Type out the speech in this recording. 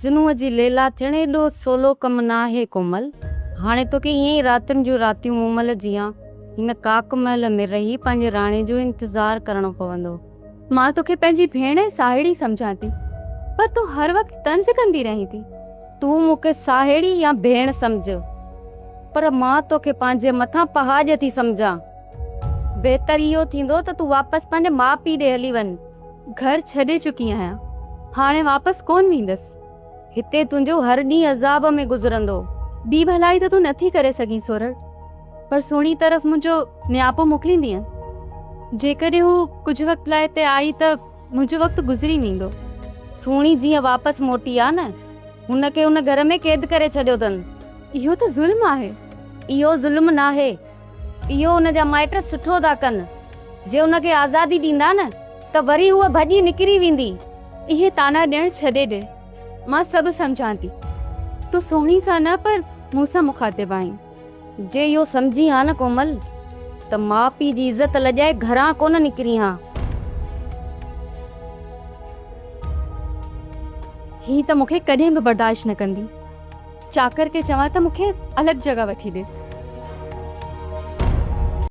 مجنونء جي ليلا ٿيڻ ايڏو سولو ڪم ناهي ڪومل. هاڻي توکي ائين ئي راتين جون راتيون مومل جيان هن ڪاڪ محل ۾ رهي پنهنجي راڻي جو انتظار ڪرڻو پوندو. مان توکي پنهنجي ڀيڻ ۽ ساهيڙي سمجهان ٿي، پر تون هر وقت طنز ڪندي رهين ٿي. تون مون کي ساهيڙي يا ڀيڻ سمجهه، پر مان توکي پنهنجي مٿان پهاڄ ٿي سمجهان. بهتر اهو ٿيندو ته تون واپس پنهنجي ماء پيء ڏي هلي وڃ. گهر ڇڏي چڪي آهيان، هاڻي واپس ڪونه ويندس. هتي تنهنجو هر ڏينهن عذاب ۾ گذرندو. ٻي ڀلائي ته تون نٿي ڪري سگهين سورٺ، پر سهڻي طرف منهنجو نياپو موڪليندينء؟ جيڪڏهن هو ڪجهه وقت لاء هتي آئي ته منهنجو وقت گذري ويندو. سهڻي جيئن واپس موٽي آ نه، هن کي ان گهر ۾ قيد ڪري ڇڏيو اٿن. اهو ته ظلم آهي. اهو ظلم ناهي. اهو ان جا مائٽ سٺو ٿا ڪن. جي ان کي آزادي ڏيندا نه ته وري هوء ڀڄي نڪري ويندي. اهي طعنا ڏيڻ ڇڏي ڏي. مان سڀ سمجهان ٿي. تون سهڻي سان نه پر مون سان مخاطب آهين. جي اهو سمجهين ها نه ڪومل ته ماء پيء جي عزت لڄائي گهران ڪونه نڪرين ها. هي ته مون کي ڪڏهن به برداشت نه ڪندي. چاڪر کي چوان ته مون کي الڳ جڳهه وٺي ڏي.